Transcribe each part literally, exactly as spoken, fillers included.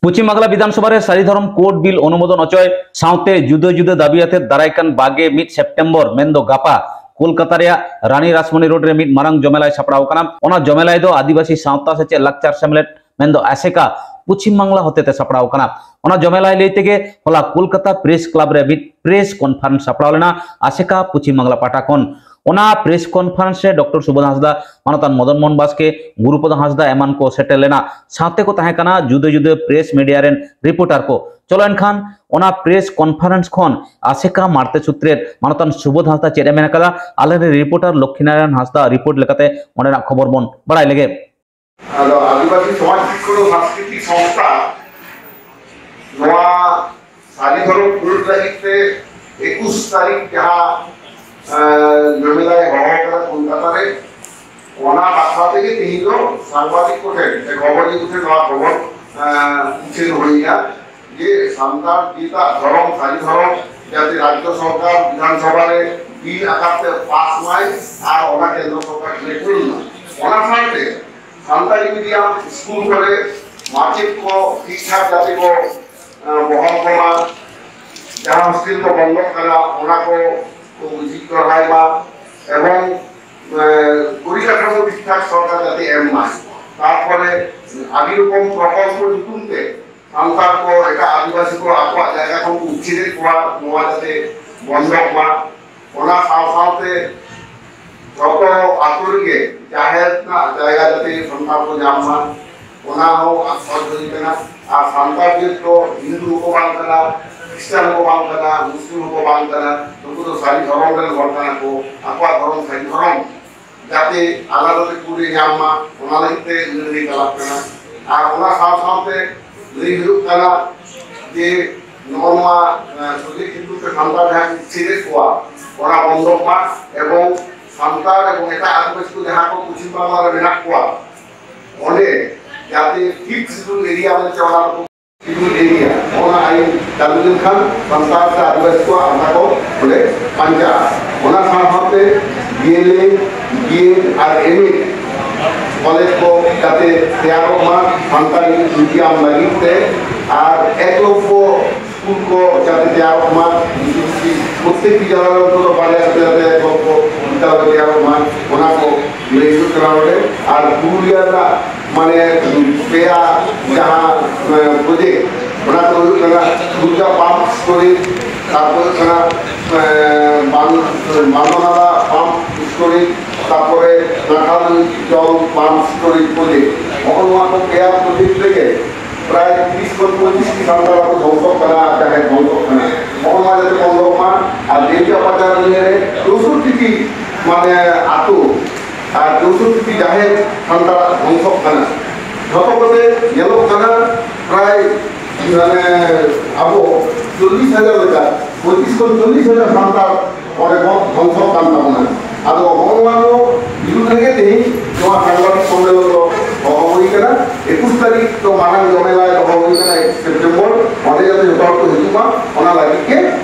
ᱯᱚᱪᱷᱤᱢ ᱵᱟᱝᱞᱟ ᱵᱤᱫᱷᱟᱱ ᱥᱚᱵᱷᱟ ᱨᱮ ᱥᱟᱹᱨᱤ ᱫᱷᱚᱨᱚᱢ ᱠᱳᱰ ᱵᱤᱞ ᱚᱱᱩᱢᱳᱫᱚᱱ ᱚᱪᱚᱭ ᱥᱟᱶᱛᱮ ᱡᱩᱫᱟᱹ ᱡᱩᱫᱟᱹ ᱫᱟᱹᱵᱤ ᱟᱛᱮ ᱫᱟᱨᱟᱭ ᱠᱟᱱ ᱵᱟᱜᱮ ᱢᱤᱫ ᱥᱮᱯᱴᱮᱢᱵᱚᱨ, ᱢᱮᱱᱫᱚ ᱜᱟᱯᱟ, ᱠᱳᱞᱠᱟᱛᱟ ᱨᱮᱭᱟᱜ ᱨᱟᱱᱤ ᱨᱟᱥᱢᱚᱱᱤ ᱨᱳᱰ ᱨᱮ ᱢᱤᱫ ᱢᱟᱨᱟᱝ ᱡᱚᱢᱮᱞᱟᱭ ᱥᱟᱯᱲᱟᱣ ᱟᱠᱟᱱᱟ᱾ ᱚᱱᱟ ᱡᱚᱢᱮᱞᱟᱭ ᱫᱚ ᱟᱹᱫᱤᱵᱟᱹᱥᱤ ᱥᱟᱶᱛᱟ ᱥᱮᱪᱮᱫ ᱞᱟᱠᱪᱟᱨ ᱥᱮᱢᱞᱮᱫ, ᱢᱮᱱᱫᱚ ᱟᱥᱮᱠᱟ, ᱯᱚᱪᱷᱤᱢ ᱵᱟᱝᱞᱟ ᱦᱚᱛᱮᱛᱮ ᱥᱟᱯᱲᱟᱣ ᱟᱠᱟᱱᱟ᱾ ᱚᱱᱟ ᱡᱚᱢᱮᱞᱟᱭ ᱞᱟᱹᱭ ᱛᱮᱜᱮ ᱦᱚᱞᱟ ᱠᱳᱞᱠᱟᱛᱟ ᱯᱨᱮᱥ ᱠᱞᱟᱵᱽ ᱨᱮ ᱢᱤᱫ ᱯᱨᱮᱥ ᱠᱚᱱᱯᱷᱟᱨᱮᱱᱥ ᱥᱟᱯᱲᱟᱣ ᱞᱮᱱᱟ ᱟᱥᱮᱠᱟ ᱯᱚᱪᱷᱤᱢ ᱵᱟᱝᱞᱟ ᱯᱟᱦᱴᱟ ᱠᱷᱚᱱ᱾ ᱚᱱᱟ ᱯᱨᱮᱥ ᱠᱚᱱᱯᱷᱟᱨᱮᱱᱥ ᱨᱮ ᱰᱚᱠᱴᱚᱨ ᱥᱩᱵᱳᱫᱷ ᱦᱟᱸᱥᱫᱟ, ᱢᱟᱱᱚᱛᱟᱱ ᱢᱚᱫᱚᱱ ᱢᱳᱦᱚᱱ ᱵᱟᱥᱠᱮ, ᱜᱩᱨᱩᱯᱚᱫᱚ ᱦᱟᱸᱥᱫᱟ ᱮᱢᱟᱱ ᱠᱚ ᱥᱮᱴᱮᱨ ᱞᱮᱱᱟ᱾ ᱥᱟᱶᱛᱮ ᱠᱚ ᱛᱟᱦᱮᱸ ᱠᱟᱱᱟ ᱡᱩᱫᱟᱹ ᱡᱩᱫᱟᱹ ᱯᱨᱮᱥ ᱢᱤᱰᱤᱭᱟ ᱨᱮᱱ ᱨᱤᱯᱳᱨᱴᱟᱨ ᱠᱚ᱾ ᱪᱚᱞᱚ ᱮᱱᱠᱷᱟᱱ ᱚᱱᱟ ᱯᱨᱮᱥ ᱠᱚᱱᱯᱷᱟᱨᱮᱱᱥ ᱠᱷᱚᱱ ᱟᱥᱮᱠᱟ ᱢᱟᱲᱛᱮ ᱥᱩᱛᱨᱮᱛ ᱢᱟᱱᱚᱛᱟᱱ ᱥᱩᱵᱳᱫᱷ ᱦᱟᱸᱥᱫᱟ ᱪᱮᱫ ᱮ ᱢᱮᱱ ᱟᱠᱟᱫᱟ, ᱟᱞᱮᱨᱮᱱ ᱨᱤᱯᱳᱨᱴᱟᱨ ᱞᱚᱠᱠᱷᱤᱱᱟᱨᱟᱭᱚᱱ ᱦᱟᱸᱥᱫᱟ ᱨᱤᱯᱳᱨᱴ ᱞᱮᱠᱟᱛᱮ ᱚᱸᱰᱮᱱᱟᱜ ᱠᱷᱚᱵᱚᱨ ᱵᱚᱱ ᱵᱟᱲᱟᱭ ᱞᱮᱜᱮ᱾ ᱟᱫᱚ ᱟᱹᱫᱤᱵᱟᱹᱥᱤ ᱥᱚᱢᱟᱡᱽ ᱥᱤᱠᱷᱚᱱ ᱥᱟᱝᱥᱠᱨᱤᱛᱤᱠ ᱥᱚᱝᱥᱛᱷᱟ ᱱᱚᱣᱟ ᱥᱟᱹᱨᱤ ᱫᱷᱚᱨᱚᱢ ᱠᱳᱰ ᱞᱟᱹᱜᱤᱫ ᱛᱮ ᱮᱠᱩᱥ ᱛᱟᱹᱨᱤᱠᱷ ᱡᱟᱦᱟᱸ, ᱮᱸ, ᱡᱚᱢᱮᱞᱟᱭ ᱦᱚᱦᱚ ᱟᱠᱟᱫᱟ ᱠᱳᱞᱠᱟᱛᱟ ᱨᱮ, ᱚᱱᱟ ᱵᱟᱠᱷᱨᱟ ᱛᱮᱜᱮ ᱛᱮᱦᱮᱧ ᱫᱚ ᱥᱟᱝᱵᱟᱫᱤᱠ ᱠᱚᱴᱷᱮᱱ ᱥᱮ ᱠᱷᱚᱵᱚᱨᱤᱭᱟᱹ ᱠᱚᱴᱷᱮᱱ ᱱᱚᱣᱟ ᱠᱷᱚᱵᱚᱨ, ᱮᱸ, ᱩᱪᱷᱟᱹᱱ ᱦᱩᱭᱮᱱᱟ ᱡᱮ ᱥᱟᱱᱛᱟᱲ ᱡᱟᱹᱛᱟᱜ ᱫᱷᱚᱨᱚᱢ, ᱥᱟᱹᱨᱤ ᱫᱷᱚᱨᱚᱢ ᱡᱟᱛᱮ ᱨᱟᱡᱽᱡᱚ ᱥᱚᱨᱠᱟᱨ ᱵᱤᱫᱷᱟᱱ ᱥᱚᱵᱷᱟ ᱨᱮ ᱵᱤᱞ ᱟᱠᱟᱨ ᱛᱮ ᱯᱟᱥ ᱢᱟᱭ ᱟᱨ ᱚᱱᱟ ᱠᱮᱱᱫᱨᱚ ᱥᱚᱨᱠᱟᱨ ᱴᱷᱮᱱ ᱠᱩᱞ ᱢᱟ᱾ ᱚᱱᱟ ᱥᱟᱶᱛᱮ ᱥᱟᱱᱛᱟᱲᱤ ᱢᱤᱰᱤᱭᱟᱢ ᱥᱠᱩᱞ ᱠᱚᱨᱮ ᱢᱟᱪᱮᱫ ᱠᱚ ᱴᱷᱤᱠ ᱴᱷᱟᱠ ᱡᱟᱛᱮ ᱠᱚ, ᱮᱸ, ᱵᱚᱦᱟᱞ ᱠᱚᱢᱟ, ᱡᱟᱦᱟᱸ ᱦᱳᱥᱴᱮᱞ ᱠᱚ ᱵᱚᱱᱫᱚᱜ ᱠᱟᱱᱟ, ᱚᱱᱟ ᱠᱚ ᱠᱚ ᱡᱷᱤᱡ ᱫᱚᱦᱲᱟᱭ ᱢᱟ, ᱮᱵᱚᱝ, ᱮᱸ, ᱯᱚᱨᱤᱠᱟᱴᱷᱟᱢᱳ ᱴᱷᱤᱠ ᱴᱷᱟᱠ ᱥᱚᱨᱠᱟᱨ ᱡᱟᱛᱮ ᱮᱢ ᱢᱟᱭ᱾ ᱛᱟᱨᱯᱚᱨᱮ ᱟᱹᱰᱤ ᱨᱚᱠᱚᱢ ᱯᱨᱚᱠᱚᱞᱯᱚ ᱧᱩᱛᱩᱢ ᱛᱮ ᱥᱟᱱᱛᱟᱲ ᱠᱚ, ᱮᱴᱟᱜ ᱟᱹᱫᱤᱵᱟᱹᱥᱤ ᱠᱚ ᱟᱠᱚᱣᱟᱜ ᱡᱟᱭᱜᱟ ᱠᱷᱚᱱ ᱠᱚ ᱩᱪᱷᱟᱹᱱᱮᱫ ᱠᱚᱣᱟ, ᱱᱚᱣᱟ ᱡᱟᱛᱮ ᱵᱚᱱᱫᱚᱜ ᱢᱟ᱾ ᱚᱱᱟ ᱥᱟᱶ ᱥᱟᱶᱛᱮ ᱡᱚᱛᱚ ᱟᱹᱛᱩ ᱨᱮᱜᱮ ᱡᱟᱦᱮᱨ ᱨᱮᱱᱟᱜ ᱡᱟᱭᱜᱟ ᱡᱟᱛᱮ ᱥᱟᱱᱛᱟᱲ ᱠᱚ ᱧᱟᱢ ᱢᱟ, ᱚᱱᱟ ᱦᱚᱸ ᱟᱥᱯᱟᱥ ᱦᱩᱭ ᱠᱟᱱᱟ᱾ ᱟᱨ ᱥᱟᱱᱛᱟᱲ ᱡᱟᱹᱛ ᱫᱚ ᱦᱤᱱᱫᱩ ᱦᱚᱸᱠᱚ ᱵᱟᱝ ᱠᱟᱱᱟ, ᱠᱷᱨᱤᱥᱴᱟᱱ ᱦᱚᱸᱠᱚ ᱵᱟᱝ ᱠᱟᱱᱟ, ᱢᱩᱥᱞᱤᱢ ᱦᱚᱸᱠᱚ ᱵᱟᱝ ᱠᱟᱱᱟ, ᱱᱩᱠᱩ ᱫᱚ ᱥᱟᱹᱨᱤ ᱫᱷᱚᱨᱚᱢ ᱨᱮᱱ ᱦᱚᱲ ᱠᱟᱱᱟ ᱠᱚ᱾ ᱟᱠᱚᱣᱟᱜ ᱫᱷᱚᱨᱚᱢ ᱥᱟᱹᱨᱤ ᱫᱷᱚᱨᱚᱢ ᱡᱟᱛᱮ ᱟᱞᱟᱫᱟ ᱛᱮ ᱠᱩᱲᱤ ᱧᱟᱢ ᱢᱟ, ᱚᱱᱟ ᱞᱟᱹᱜᱤᱫ ᱛᱮ ᱞᱟᱹᱲᱦᱟᱹᱭ ᱪᱟᱞᱟᱜ ᱠᱟᱱᱟ᱾ ᱟᱨ ᱚᱱᱟ ᱥᱟᱶ ᱥᱟᱶᱛᱮ ᱞᱟᱹᱭ ᱦᱩᱭᱩᱜ ᱠᱟᱱᱟ ᱡᱮ ᱱᱚᱜᱼᱚ ᱱᱚᱣᱟ, ᱮᱸ, ᱥᱚᱡᱷᱮ ᱠᱷᱮᱛᱩ ᱛᱮ ᱥᱟᱱᱛᱟᱲ ᱡᱟᱦᱟᱸ ᱠᱚ ᱩᱪᱷᱮᱫᱮᱫ ᱠᱚᱣᱟ, ᱚᱱᱟ ᱵᱚᱱᱫᱚᱜ ᱢᱟ, ᱮᱵᱚᱝ ᱥᱟᱱᱛᱟᱲ ᱮᱵᱚᱝ ᱮᱴᱟᱜ ᱟᱹᱫᱤᱵᱟᱹᱥᱤ ᱠᱚ ᱡᱟᱦᱟᱸ ᱠᱚ ᱯᱚᱪᱷᱤᱢ ᱵᱟᱝᱞᱟ ᱨᱮ ᱢᱮᱱᱟᱜ ᱠᱚᱣᱟ, ᱚᱸᱰᱮ ᱡᱟᱛᱮ ᱯᱷᱤᱯᱛᱷ ᱥᱤᱰᱩᱞ ᱮᱨᱤᱭᱟ ᱢᱮᱱᱛᱮ ᱚᱱᱟ ᱠᱚ ᱥᱤᱰᱩᱞ ᱮᱨᱤᱭᱟ, ᱚᱱᱟ ᱟᱭᱤᱱ ᱪᱟᱹᱞᱩ ᱞᱮᱱᱠᱷᱟᱱ ᱥᱟᱱᱛᱟᱲ ᱥᱮ ᱟᱹᱫᱤᱵᱟᱹᱥᱤ ᱠᱚᱣᱟᱜ ᱚᱱᱟ ᱠᱚ ᱵᱚᱞᱮ ᱵᱟᱧᱪᱟᱜᱼᱟ᱾ ᱚᱱᱟ ᱥᱟᱶ ᱥᱟᱶᱛᱮ B L A, B Ed ᱟᱨ ᱮᱢ ᱮᱰ ᱠᱚᱞᱮᱡᱽ ᱠᱚ ᱡᱟᱛᱮ ᱛᱮᱭᱟᱨᱚᱜ ᱢᱟ ᱥᱟᱱᱛᱟᱲᱤ ᱢᱤᱰᱤᱭᱟᱢ ᱞᱟᱹᱜᱤᱫ ᱛᱮ, ᱟᱨ ᱮᱠᱞᱚᱵᱽᱵᱚ ᱥᱠᱩᱞ ᱠᱚ ᱡᱟᱛᱮ ᱛᱮᱭᱟᱨᱚᱜ ᱢᱟ, ᱵᱤᱥᱮᱥ ᱠᱚᱨᱮ ᱯᱨᱚᱛᱮᱠᱴᱤ ᱡᱮᱞᱟ ᱨᱮ ᱚᱱᱛᱚᱛᱚ ᱵᱟᱨᱭᱟ ᱠᱟᱛᱮ ᱡᱟᱛᱮ ᱮᱠᱞᱚᱵᱽᱵᱚ ᱵᱤᱫᱽᱭᱟᱞᱚᱭ ᱛᱮᱭᱟᱨᱚᱜ ᱢᱟ, ᱚᱱᱟ ᱠᱚ ᱞᱟᱹᱭ ᱦᱩᱭᱩᱜ ᱠᱟᱱᱟ ᱱᱚᱰᱮ᱾ ᱟᱨ ᱯᱩᱨᱩᱞᱤᱭᱟᱹ ᱨᱮᱱᱟᱜ ᱢᱟᱱᱮ ᱯᱮᱭᱟ ᱡᱟᱦᱟᱸ, ᱮ, ᱯᱨᱚᱡᱮᱠᱴ, ᱚᱱᱟ ᱠᱚ ᱦᱩᱭᱩᱜ ᱠᱟᱱᱟ ᱫᱩᱨᱜᱟ ᱯᱟᱢᱯ ᱥᱴᱳᱨᱮᱡᱽ, ᱛᱟᱨᱯᱚᱨ ᱦᱩᱭᱩᱜ ᱠᱟᱱᱟ, ᱮ, ᱵᱟᱱ-, ᱵᱟᱱᱫᱚᱱᱟᱞᱟ ᱯᱟᱢᱯ ᱥᱴᱳᱨᱮᱡᱽ, ᱛᱟᱨᱯᱚᱨᱮ ᱱᱟᱠᱷᱟᱞ ᱡᱚᱞ ᱯᱟᱢᱯ ᱥᱴᱳᱨᱮᱡᱽ ᱯᱨᱚᱡᱮᱠᱴ, ᱱᱚᱜᱼᱚ ᱱᱚᱣᱟ ᱠᱚ ᱯᱮᱭᱟ ᱯᱨᱚᱡᱮᱠᱴ ᱨᱮᱜᱮ ᱯᱨᱟᱭ ᱛᱤᱨᱤᱥ ᱠᱷᱚᱱ ᱯᱚᱸᱭᱛᱨᱤᱥ ᱴᱤ ᱥᱟᱱᱛᱟᱲ ᱟᱹᱛᱩ ᱫᱷᱚᱝᱥᱚᱜ ᱠᱟᱱᱟ, ᱡᱟᱦᱮᱨ ᱫᱷᱚᱝᱥᱚᱜ ᱠᱟᱱᱟ᱾ ᱱᱚᱜᱼᱚ ᱱᱚᱣᱟ ᱡᱟᱛᱮ ᱵᱚᱱᱫᱚᱜ ᱢᱟ᱾ ᱟᱨ ᱫᱮᱣᱡᱟ ᱯᱟᱪᱟᱨ ᱱᱤᱭᱟᱹ ᱨᱮ ᱪᱳᱥᱳᱴᱴᱤ ᱴᱤ ᱢᱟᱱᱮ ᱟᱹᱛᱩ ᱟᱨ ᱪᱳᱥᱳᱴᱴᱤ ᱴᱤ ᱡᱟᱦᱮᱨ ᱥᱟᱱᱛᱟᱲᱟᱜ ᱫᱷᱚᱝᱥᱚᱜ ᱠᱟᱱᱟ᱾ ᱡᱷᱚᱛᱚ ᱠᱚᱛᱮ ᱧᱮᱞᱚᱜ ᱠᱟᱱᱟ ᱯᱨᱟᱭ ᱢᱟᱱᱮ ᱟᱵᱚ ᱪᱚᱞᱞᱤᱥ ᱦᱟᱡᱟᱨ ᱞᱮᱠᱟ, ᱯᱚᱸᱭᱛᱨᱤᱥ ᱠᱷᱚᱱ ᱪᱚᱞᱞᱤᱥ ᱦᱟᱡᱟᱨ ᱥᱟᱱᱛᱟᱲ ᱚᱸᱰᱮ ᱠᱚ ᱫᱷᱚᱝᱥᱚᱜ ᱠᱟᱱ ᱛᱟᱵᱚᱱᱟ᱾ ᱟᱫᱚ ᱦᱚᱸᱜᱼᱚ ᱱᱚᱣᱟ ᱠᱚ ᱵᱤᱨᱩᱫᱷ ᱨᱮᱜᱮ ᱛᱮᱦᱮᱧ ᱱᱚᱣᱟ ᱥᱟᱝᱵᱟᱫᱤᱠ ᱥᱚᱢᱢᱮᱞᱚᱱ ᱫᱚ ᱦᱚᱦᱚ ᱦᱩᱭ ᱠᱟᱱᱟ᱾ ᱮᱠᱩᱥ ᱛᱟᱹᱨᱤᱠᱷ ᱫᱚ ᱢᱟᱨᱟᱝ ᱡᱚᱢᱮᱞᱟᱭ ᱫᱚᱦᱚ ᱦᱩᱭ ᱠᱟᱱᱟ, ᱮᱠᱩᱥ ᱥᱮᱯᱴᱮᱢᱵᱚᱨ᱾ ᱚᱸᱰᱮ ᱡᱟᱛᱮ ᱡᱚᱛᱚ ᱦᱚᱲ ᱠᱚ ᱦᱤᱡᱩᱜ ᱢᱟ, ᱚᱱᱟ ᱞᱟᱹᱜᱤᱫ ᱜᱮ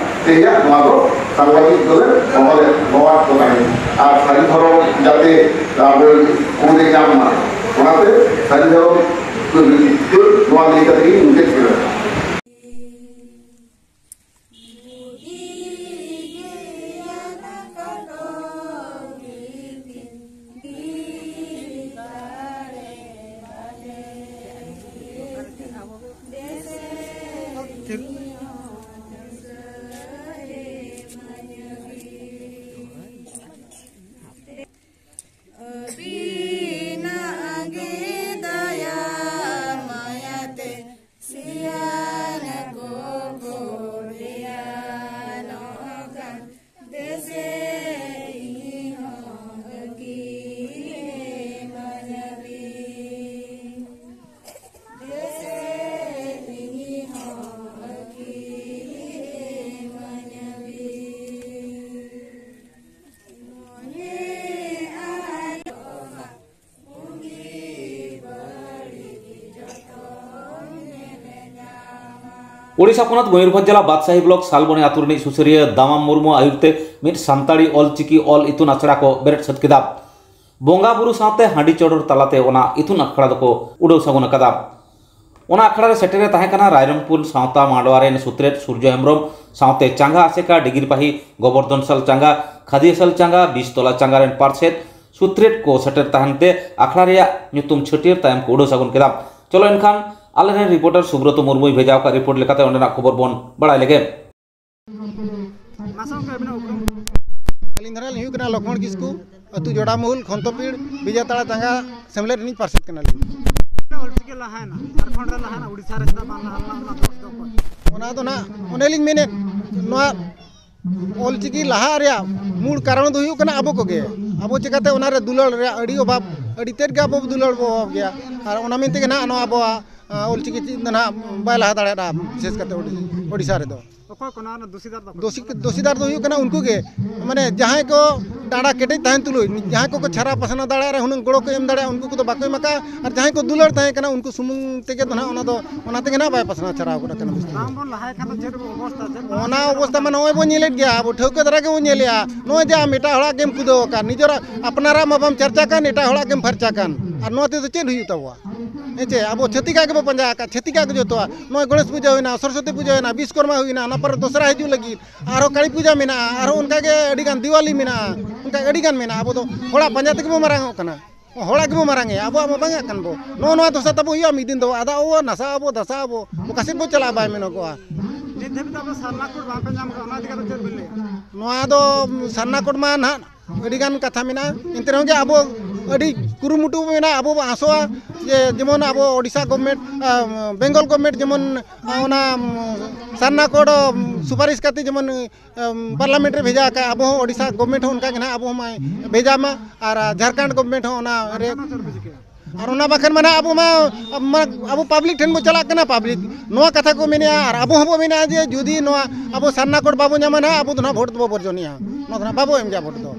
ᱛᱮᱦᱮᱧᱟᱜ ᱱᱚᱣᱟ ᱫᱚ ᱥᱟᱝᱵᱟᱫᱤᱠ ᱫᱚᱞᱮ ᱦᱚᱦᱚ ᱞᱮᱫ, ᱦᱚᱦᱚᱣᱟᱫ ᱠᱚ ᱛᱟᱦᱮᱸᱫ᱾ ᱟᱨ ᱥᱟᱹᱨᱤ ᱫᱷᱚᱨᱚᱢ ᱡᱟᱛᱮ ᱟᱵᱚ ᱠᱷᱚᱸᱰ ᱮ ᱧᱟᱢ ᱢᱟ, ᱚᱱᱟᱛᱮ ᱥᱟᱹᱨᱤ ᱫᱷᱚᱨᱚᱢ ᱱᱚᱣᱟ ᱞᱟᱹᱭ ᱠᱟᱛᱮ ᱜᱤᱧ ᱢᱩᱪᱟᱹᱫ ᱠᱮᱫᱟ᱾ ᱟᱹᱵᱤᱱᱟᱜ ᱜᱮ ᱫᱟᱭᱟ ᱢᱟᱭᱟᱛᱮ ᱥᱤᱭᱟᱱ ᱠᱚᱠᱚ ᱛᱮᱭᱟᱨᱚᱜ ᱠᱟᱱ, ᱫᱮᱥᱮ ᱤᱧ ᱦᱚᱸ ᱟᱹᱠᱤᱞ ᱮᱢᱟᱧ ᱵᱤᱱ᱾ ᱫᱮᱥᱮ ᱤᱧ ᱦᱚᱸ ᱟᱹᱠᱤᱞ ᱮᱢᱟᱧ ᱵᱤᱱ᱾ ᱳᱰᱤᱥᱟ ᱯᱚᱱᱚᱛ ᱢᱚᱭᱩᱨᱵᱷᱚᱸᱡᱽ ᱡᱮᱞᱟ ᱵᱟᱫᱥᱟᱦᱤ ᱵᱞᱚᱠ ᱥᱟᱞᱵᱚᱱᱤ ᱟᱹᱛᱩ ᱨᱤᱱᱤᱡ ᱥᱩᱥᱟᱹᱨᱤᱭᱟᱹ ᱫᱟᱢᱟᱢ ᱢᱩᱨᱢᱩ ᱟᱹᱭᱩᱨ ᱛᱮ ᱢᱤᱫ ᱥᱟᱱᱛᱟᱲᱤ ᱚᱞ ᱪᱤᱠᱤ ᱚᱞ ᱤᱛᱩᱱ ᱟᱥᱲᱟ ᱠᱚ ᱵᱮᱨᱮᱫ ᱥᱟᱹᱛ ᱠᱮᱫᱟ᱾ ᱵᱚᱸᱜᱟ ᱵᱩᱨᱩ ᱥᱟᱶᱛᱮ ᱦᱟᱺᱰᱤ ᱪᱚᱰᱚᱨ ᱛᱟᱞᱟᱛᱮ ᱚᱱᱟ ᱤᱛᱩᱱ ᱟᱠᱷᱲᱟ ᱫᱚᱠᱚ ᱩᱰᱟᱹᱣ ᱥᱟᱹᱜᱩᱱ ᱟᱠᱟᱫᱟ᱾ ᱚᱱᱟ ᱟᱠᱷᱲᱟ ᱨᱮ ᱥᱮᱴᱮᱨ ᱮ ᱛᱟᱦᱮᱸ ᱠᱟᱱᱟ ᱨᱟᱭᱨᱚᱝᱯᱩᱨ ᱥᱟᱶᱛᱟ ᱢᱟᱰᱣᱟ ᱨᱮᱱ ᱥᱩᱛᱨᱮᱛ ᱥᱩᱨᱡᱚ ᱦᱮᱢᱵᱨᱚᱢ ᱥᱟᱶᱛᱮ ᱪᱟᱸᱜᱟ ᱟᱥᱮᱠᱟ, ᱰᱤᱜᱤᱨᱯᱟᱦᱤ ᱜᱳᱵᱚᱨᱫᱷᱚᱱᱥᱟᱞ ᱪᱟᱸᱜᱟ, ᱠᱷᱟᱫᱤᱭᱟᱥᱟᱞ ᱪᱟᱸᱜᱟ, ᱵᱤᱥᱛᱚᱞᱟ ᱪᱟᱸᱜᱟ ᱨᱮᱱ ᱯᱟᱨᱥᱮᱛ ᱥᱩᱛᱨᱮᱛ ᱠᱚ ᱥᱮᱴᱮᱨ ᱛᱟᱦᱮᱱ ᱛᱮ ᱟᱠᱷᱲᱟ ᱨᱮᱭᱟᱜ ᱧᱩᱛᱩᱢ ᱪᱷᱟᱹᱴᱭᱟᱹᱨ ᱛᱟᱭᱚᱢ ᱠᱚ ᱩᱰᱟᱹᱣ ᱥᱟᱹᱜᱩᱱ ᱠᱮᱫᱟ᱾ ᱪᱚᱞᱚ ᱮᱱᱠᱷᱟᱱ ᱟᱞᱮᱨᱮᱱ ᱨᱤᱯᱳᱨᱴᱟᱨ ᱥᱩᱵᱨᱚᱛᱚ ᱢᱩᱨᱢᱩᱭ ᱵᱷᱮᱡᱟ ᱟᱠᱟᱫ ᱨᱤᱯᱳᱨᱴ ᱞᱮᱠᱟᱛᱮ ᱚᱸᱰᱮᱱᱟᱜ ᱠᱷᱚᱵᱚᱨ ᱵᱚᱱ ᱵᱟᱲᱟᱭ ᱞᱮᱜᱮ᱾ ᱢᱟᱥᱮ ᱜᱚᱢᱠᱮ ᱟᱹᱵᱤᱱᱟᱜ ᱩᱯᱨᱩᱢ? ᱟᱹᱞᱤᱧ ᱫᱷᱟᱨᱟ ᱞᱤᱧ ᱦᱩᱭᱩᱜ ᱠᱟᱱᱟ ᱞᱚᱠᱷᱢᱚᱬ ᱠᱤᱥᱠᱩ, ᱟᱹᱛᱩ ᱡᱚᱰᱟᱢᱩᱦᱩᱞ, ᱠᱷᱚᱱᱛᱚᱯᱤᱲ, ᱵᱤᱡᱟᱛᱟᱲᱟ ᱪᱟᱸᱜᱟ ᱥᱮᱢᱞᱮᱫ ᱨᱤᱱᱤᱡ ᱯᱟᱨᱥᱮᱛ ᱠᱟᱱᱟᱞᱤᱧ᱾ ᱚᱞᱪᱤᱠᱤ ᱞᱟᱦᱟᱭᱮᱱᱟ, ᱡᱷᱟᱲᱠᱷᱚᱸᱰ ᱨᱮ ᱞᱟᱦᱟᱭᱮᱱᱟ, ᱩᱲᱤᱥᱥᱟ ᱨᱮ ᱪᱮᱫᱟᱜ ᱵᱟᱝ ᱞᱟᱦᱟ ᱞᱮᱱᱟ, ᱚᱱᱟ ᱫᱚᱥ ᱫᱚ ᱚᱠᱚᱭ? ᱚᱱᱟ ᱫᱚ ᱱᱟᱜ ᱚᱱᱮᱞᱤᱧ ᱢᱮᱱᱮᱫ, ᱱᱚᱣᱟ ᱚᱞᱪᱤᱠᱤ ᱞᱟᱦᱟᱜ ᱨᱮᱭᱟᱜ ᱢᱩᱲ ᱠᱟᱨᱚᱱ ᱫᱚ ᱦᱩᱭᱩᱜ ᱠᱟᱱᱟ ᱟᱵᱚ ᱠᱚᱜᱮ᱾ ᱟᱵᱚ ᱪᱤᱠᱟᱹᱛᱮ ᱚᱱᱟᱨᱮ ᱫᱩᱞᱟᱹᱲ ᱨᱮᱭᱟᱜ ᱟᱹᱰᱤ ᱚᱵᱷᱟᱵᱽ, ᱟᱹᱰᱤ ᱛᱮᱫ ᱜᱮ ᱟᱵᱚ ᱫᱩᱞᱟᱹᱲ ᱵᱚ ᱚᱵᱷᱟᱵᱽ ᱜᱮᱭᱟ᱾ ᱟᱨ ᱚᱱᱟ ᱢᱮᱱᱛᱮ ᱜᱮ ᱱᱟᱜ ᱱᱚᱣᱟ ᱟᱵᱚᱣᱟᱜ, ᱟ, ᱚᱞᱪᱤᱠᱤ ᱪᱮᱫ ᱫᱚ ᱱᱟᱜ ᱵᱟᱭ ᱞᱟᱦᱟ ᱫᱟᱲᱮᱭᱟᱜᱼᱟ, ᱵᱤᱥᱮᱥ ᱠᱟᱛᱮ ᱳᱰᱤ-, ᱳᱰᱤᱥᱟ ᱨᱮᱫᱚ᱾ ᱚᱠᱚᱭ ᱠᱚ ᱱᱚᱣᱟ ᱨᱮᱱᱟᱜ ᱫᱩᱥᱤᱫᱟᱨ ᱫᱚ ᱚᱠᱚᱭ? ᱫᱩᱥᱤ-, ᱫᱩᱥᱤᱫᱟᱨ ᱫᱚ ᱦᱩᱭᱩᱜ ᱠᱟᱱᱟ ᱩᱱᱠᱩ ᱜᱮ, ᱢᱟᱱᱮ ᱡᱟᱦᱟᱸᱭ ᱠᱚ ᱰᱟᱸᱰᱟ ᱠᱮᱴᱮᱡ ᱛᱟᱦᱮᱱ ᱛᱩᱞᱩᱡ, ᱡᱟᱦᱟᱸᱭ ᱠᱚᱠᱚ ᱪᱷᱟᱨᱟ ᱯᱟᱥᱱᱟᱣ ᱫᱟᱲᱮᱭᱟᱜ ᱨᱮ ᱦᱩᱱᱟᱹᱝ ᱜᱚᱲᱚ ᱠᱚ ᱮᱢ ᱫᱟᱲᱮᱭᱟᱜᱼᱟ, ᱩᱱᱠᱩ ᱠᱚᱫᱚ ᱵᱟᱠᱚ ᱮᱢ ᱟᱠᱟᱫᱼᱟ᱾ ᱟᱨ ᱡᱟᱦᱟᱸᱭ ᱠᱚ ᱫᱩᱞᱟᱹᱲ ᱛᱟᱦᱮᱸ ᱠᱟᱱᱟ, ᱩᱱᱠᱩ ᱥᱩᱢᱩᱝ ᱛᱮᱜᱮ ᱫᱚ ᱱᱟᱦᱟᱜ ᱚᱱᱟ ᱫᱚ, ᱚᱱᱟ ᱛᱮᱜᱮ ᱱᱟᱦᱟᱜ ᱵᱟᱭ ᱯᱟᱥᱱᱟᱣ ᱪᱷᱟᱨᱟᱣ ᱜᱚᱫ ᱟᱠᱟᱱᱟ ᱵᱤᱥᱛᱟᱨ᱾ ᱵᱟᱝ ᱵᱚᱱ ᱞᱟᱦᱟᱭ ᱠᱷᱟᱱ ᱫᱚ ᱪᱮᱫ ᱚᱵᱚᱥᱛᱟ, ᱪᱮᱫ ᱚᱱᱟ ᱚᱵᱚᱥᱛᱟ ᱢᱟ ᱱᱚᱜᱼᱚᱭ ᱵᱚᱱ ᱧᱮᱞᱮᱫ ᱜᱮᱭᱟ, ᱟᱵᱚ ᱴᱷᱟᱹᱣᱠᱟᱹ ᱫᱷᱟᱨᱟ ᱜᱮᱵᱚᱱ ᱧᱮᱞᱮᱫᱼᱟ᱾ ᱱᱚᱜᱼᱚᱭ ᱡᱮ ᱟᱢ ᱮᱴᱟᱜ ᱦᱚᱲᱟᱜ ᱜᱮᱢ ᱠᱩᱫᱟᱹᱣ ᱟᱠᱟᱫ, ᱱᱤᱡᱮᱨᱟᱜ ᱟᱯᱱᱟᱨᱟᱜ ᱢᱟ ᱵᱟᱢ ᱪᱟᱨᱪᱟ ᱠᱟᱱ, ᱮᱴᱟᱜ ᱦᱚᱲᱟᱜ ᱜᱮᱢ ᱯᱷᱟᱨᱪᱟ ᱠᱟᱱ, ᱟᱨ ᱱᱚᱣᱟ ᱛᱮᱫᱚ ᱪᱮᱫ ᱦᱩᱭᱩᱜ ᱛᱟᱵᱚᱣᱟ? ᱦᱮᱸ ᱪᱮ, ᱟᱵᱚ ᱪᱷᱟᱹᱛᱤᱠᱟᱜ ᱜᱮᱵᱚ ᱯᱟᱸᱡᱟ ᱟᱠᱟᱫ, ᱪᱷᱟᱹᱛᱤᱠᱟᱜ ᱜᱮ ᱡᱚᱛᱚᱣᱟᱜ᱾ ᱱᱚᱜᱼᱚᱭ ᱜᱚᱬᱮᱥ ᱯᱩᱡᱟᱹ ᱦᱩᱭᱱᱟ, ᱥᱚᱨᱚᱥᱚᱛᱤ ᱯᱩᱡᱟᱹ ᱦᱩᱭᱱᱟ, ᱵᱤᱥᱠᱚᱨᱢᱟ ᱦᱩᱭᱱᱟ, ᱚᱱᱟ ᱯᱚᱨᱮ ᱫᱚᱥᱨᱟ ᱦᱤᱡᱩᱜ ᱞᱟᱹᱜᱤᱫ, ᱟᱨᱦᱚᱸ ᱠᱟᱹᱲᱤ ᱯᱩᱡᱟ ᱢᱮᱱᱟᱜᱼᱟ, ᱟᱨᱦᱚᱸ ᱚᱱᱠᱟᱜᱮ ᱟᱹᱰᱤᱜᱟᱱ ᱫᱤᱣᱟᱞᱤ ᱢᱮᱱᱟᱜᱼᱟ, ᱚᱱᱠᱟ ᱟᱹᱰᱤᱜᱟᱱ ᱢᱮᱱᱟᱜᱼᱟ᱾ ᱟᱵᱚ ᱫᱚ ᱦᱚᱲᱟᱜ ᱯᱟᱸᱡᱟ ᱛᱮᱜᱮ ᱵᱚ ᱢᱟᱨᱟᱝ ᱚᱜ ᱠᱟᱱᱟ, ᱦᱚᱲᱟᱜ ᱜᱮᱵᱚ ᱢᱟᱨᱟᱝ ᱮᱜᱼᱟ, ᱟᱵᱚᱣᱟᱜ ᱢᱟ ᱵᱟᱝ ᱟᱜ ᱠᱟᱱ ᱵᱚ᱾ ᱱᱚᱜᱼᱚ ᱱᱚᱣᱟ ᱫᱚᱥᱟ ᱛᱟᱵᱚ ᱦᱩᱭᱩᱜᱼᱟ, ᱢᱤᱫ ᱫᱤᱱ ᱫᱚ ᱟᱫᱟᱜ ᱟᱵᱚ, ᱱᱟᱥᱟᱜ ᱟᱵᱚ, ᱫᱟᱥᱟᱜ ᱟᱵᱚ, ᱚᱠᱟ ᱥᱮᱫ ᱵᱚ ᱪᱟᱞᱟᱜᱼᱟ ᱵᱟᱭ ᱢᱮᱱᱚᱜᱚᱜᱼᱟ᱾ ᱱᱤᱛ ᱫᱷᱟᱹᱵᱤᱡ ᱫᱚ ᱟᱵᱚ ᱥᱟᱨᱱᱟ ᱠᱳᱰ ᱵᱟᱝ ᱯᱮ ᱧᱟᱢ ᱟᱠᱟᱫᱟ, ᱚᱱᱟ ᱤᱫᱤ ᱠᱟᱛᱮ ᱪᱮᱫ ᱵᱤᱱ ᱞᱟᱹᱭᱟ? ᱱᱚᱣᱟ ᱫᱚ ᱥᱟᱨᱱᱟ ᱠᱳᱰ ᱢᱟ ᱱᱟᱦᱟᱜ ᱟᱹᱰᱤ ᱜᱟᱱ ᱠᱟᱛᱷᱟ ᱢᱮᱱᱟᱜᱼᱟ, ᱮᱱᱛᱮ ᱨᱮᱦᱚᱸ ᱜᱮ ᱟᱵᱚ ᱟᱹᱰᱤ ᱠᱩᱨᱩᱢᱩᱴᱩ ᱢᱮᱱᱟᱜᱼᱟ᱾ ᱟᱵᱚ ᱵᱚ ᱟᱥᱚᱜᱼᱟ ᱡᱮ ᱡᱮᱢᱚᱱ ᱟᱵᱚ ᱳᱰᱤᱥᱟ ᱜᱚᱵᱷᱢᱮᱱᱴ, ᱟ, ᱵᱮᱝᱜᱚᱞ ᱜᱚᱵᱷᱢᱮᱱᱴ ᱡᱮᱢᱚᱱ, ᱟ, ᱚᱱᱟ, ᱩᱢ, ᱥᱟᱨᱱᱟ ᱠᱳᱰ, ᱩᱢ, ᱥᱩᱯᱟᱨᱤᱥ ᱠᱟᱛᱮ ᱡᱮᱢᱚᱱ, ᱩᱢ, ᱯᱟᱨᱞᱟᱢᱮᱱᱴ ᱨᱮ ᱵᱷᱮᱡᱟ ᱟᱠᱟᱫ, ᱟᱵᱚ ᱦᱚᱸ ᱳᱰᱤᱥᱟ ᱜᱚᱵᱷᱢᱮᱱᱴ ᱦᱚᱸ ᱚᱱᱠᱟ ᱜᱮ ᱱᱟᱦᱟᱜ ᱟᱵᱚ ᱦᱚᱸ ᱢᱟᱭ ᱵᱷᱮᱡᱟ ᱢᱟ, ᱟᱨ, ᱟ, ᱡᱷᱟᱲᱠᱷᱚᱸᱰ ᱜᱚᱵᱷᱢᱮᱱᱴ ᱦᱚᱸ ᱚᱱᱟ ᱨᱮ ᱟᱨ ᱚᱱᱟ ᱵᱟᱠᱷᱟᱱ ᱢᱟᱱᱮ ᱟᱵᱚ ᱢᱟ, ᱢᱟ ᱟᱵᱚ ᱯᱟᱵᱽᱞᱤᱠ ᱴᱷᱮᱱ ᱵᱚ ᱪᱟᱞᱟᱜ ᱠᱟᱱᱟ, ᱯᱟᱵᱽᱞᱤᱠ ᱱᱚᱣᱟ ᱠᱟᱛᱷᱟ ᱠᱚ ᱢᱮᱱᱮᱜᱼᱟ, ᱟᱨ ᱟᱵᱚ ᱦᱚᱸᱵᱚ ᱢᱮᱱᱮᱜᱼᱟ ᱡᱮ ᱡᱩᱫᱤ ᱱᱚᱣᱟ ᱟᱵᱚ ᱥᱟᱨᱱᱟ ᱠᱳᱰ ᱵᱟᱵᱚ ᱧᱟᱢᱟ ᱱᱟᱦᱟᱜ, ᱟᱵᱚ ᱫᱚ ᱱᱟᱦᱟᱜ ᱵᱷᱳᱴ ᱫᱚᱵᱚ ᱵᱚᱨᱡᱚᱱᱮᱜᱼᱟ, ᱱᱚᱣᱟ ᱫᱚ ᱱᱟᱦᱟᱜ ᱵᱟᱵᱚ ᱮᱢ ᱜᱮᱭᱟ ᱵᱷᱳᱴ ᱫᱚ᱾